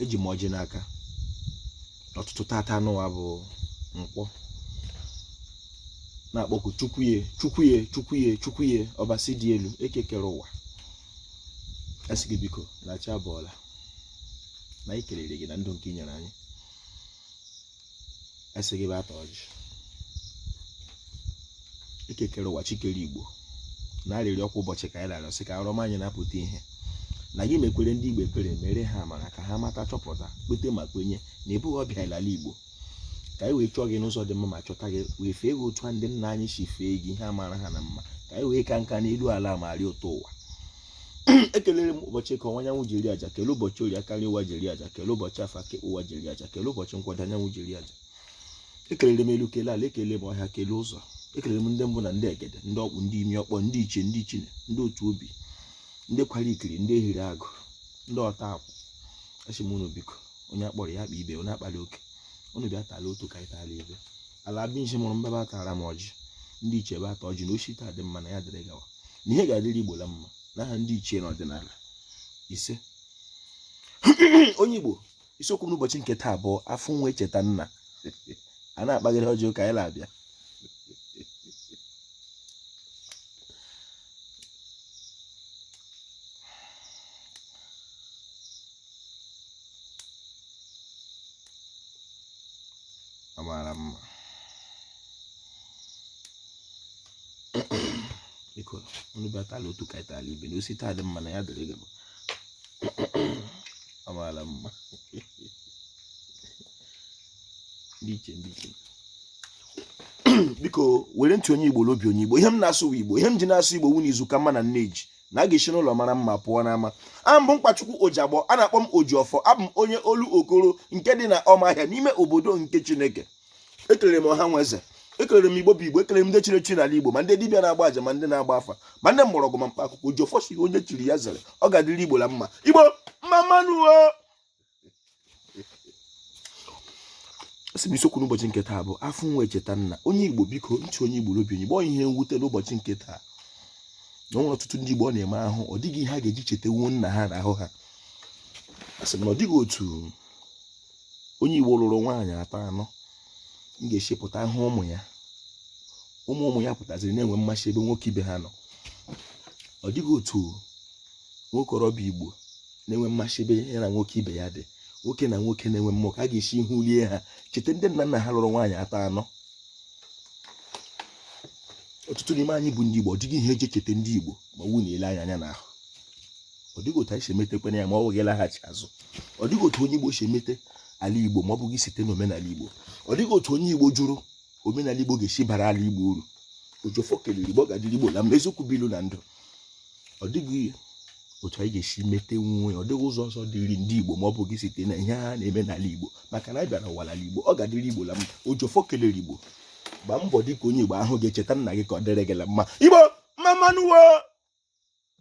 Eji m ọjị n'aka n'ụtụtụ tata nụwa bụ nkwọ, na-akpọku Chukwuye, Chukwuye, Chukwuye, Chukwuye, ọbasi dị elu, eke kere ụwa. Asị gị biko na chi abọọla, na anyị kelere gị na ndụ nke i nyere anyị. Asị gị bata ọjị, eke kere ụwa, chi kere Igbo, na arịrịọ kwa ụbọchị ka anyị na-arịọ sị ka arọma anyị na-apụta ihe, na gị mekwere ndị Igbo ebere, mere ha amara ka ha mata, chọpụta, kwete ma kwenye na ị bụghị ọbịa n'ala Igbo, ka anyị wee chọọ gị n'ụzọ dị mma ma chọta gị, wee fee gị otu a ndị nna anyị si fee gị, ihe amara ha na mma, ka anyị wee ka nka n'elu ala ma rịa ụtọ ụwa. Ekelere m ụbọchị eke ọnwa anyanwụ jeri aja, kelee ụbọchị orie akarị ụwa jeri aja, kelee ụbọchị afọ aka ụwa jeri aja, kelee ụbọchị nkwado anyanwụ jeri aja. Ekelere m elu, kelee ala, ekele m ọhịa, kelee ụzọ. Ekelere m ndị mbụ na ndị egede, ndị ọkpụ, ndị imi ọkpọ, ndị ichie, ndị ichine, ndị otu obi, ndị kwara ikiri, ndị ehiri agụ, ndị ọta akwụ. Asị m unu biko, onye akpọrọ ya akpa ibe, onye akpala oke, unu bịa tala otu ka anyị tala ibe. Ala abịa nshi mụrụ mbaba tara m ọjị, ndị ichie ebe ata ọjị na oshi taa dị mma na ya dịrị gawa, na ihe ga-adịrị Igbo la mma n'aha ndị ichie na ọdịnala. Ise. Onye Igbo, isiokwu n'ụbọchị nke taa bụ afụ nwa echeta nna. A na-akpagharị ọjị ka anyị na-abịa. Ọ mara mma. Biko unu bịa tala otu ka anyị tala ibe, na osi taa dị mma na ya dịrị gị. Ọ mara mma. Ndị iche, ndị iche, biko were ntị onye Igbo n'obi onye Igbo. Ihe m na-asụ bụ Igbo, ihe m ji na-asụ Igbo wụ n'izu ka mma na nne ji na a ga-esi n'ụlọ mara mma pụọ n'ama. Aha m bụ Mkpachukwu Ojiagbọ, a na-akpọ m Ojiọfọ. Abụ m onye Olokoro nke dị na Ọmahịa n'ime obodo nke Chineke. Ekelere m ọha nwe eze, ekelere m Igbo bụ Igbo, ekelere m ndị chiri echi n'ala Igbo, ma ndị dibịa na-agba aja, ma ndị na-agba afa, ma ndị mgbọrọgwụ, ma mkpa akwụkwọ. Ojiọfọ si onye chiri ya zere, ọ ga-adịrị Igbo la mma. Igbo mma mma nụ o. Asị m isiokwu n'ụbọchị nke taa bụ afụ nwa echeta nna. Onye Igbo biko, ntị onye Igbo n'obi onye Igbo. Ihe mwute n'ụbọchị nke taa na o nwere ọtụtụ ndị Igbo ọ na-eme ahụ, ọ dịghị ihe a ga-eji chetanwu nna ha n'ahụ ha. Asị m na ọ dịghị otu onye Igbo lụrụ nwaanyị atọ anọ m ga-esi pụta hụ ụmụ ya, ụmụ ụmụ ya pụtaziri na-enwe mmasị ebe nwoke ibe ha nọ. Ọ dịghị otu nwokorobịa Igbo na-enwe mmasị ebe ya na nwoke ibe ya dị, nwoke na nwoke na-enwe mmụọ, ka a ga-esi hulie ha cheta ndị nna nna ha lụrụ nwaanyị atọ anọ. Ọtụtụ n'ime anyị bụ ndị Igbo, ọ dịghị ihe eji echeta ndị Igbo ma wu na-ele anyị anya n'ahụ. Ọ dịghị otu anyị si emetekwana ya ma ọ bụghị laghachi azụ. Ọ dịghị otu onye Igbo si emete ala Igbo ma ọ bụghị site n'omenala Igbo. Ọ dịghị otu onye Igbo jụrụ omenala Igbo ga-esi bara ala Igbo uru. Ojiọfọ kelere Igbo, ọ ga-adịrị Igbo na mma. Eziokwu bụ ilu na ndụ. Ọ dịghị otu anyị ga-esi mete nwe, ọ dịghị ụzọ ọzọ dịrị ndị Igbo ma ọ bụghị site na ihe ha na-eme n'ala Igbo, maka na anyị bịara ụwa n'ala Igbo. Ọ ga-adịrị Igbo na mma. Ojiọfọ kelere Igbo, gbaa mbọ dị ka onye Igbo ahụ ga-echeta nna gị ka ọ dịrị gị na mma. Igbo mma mma nụ o.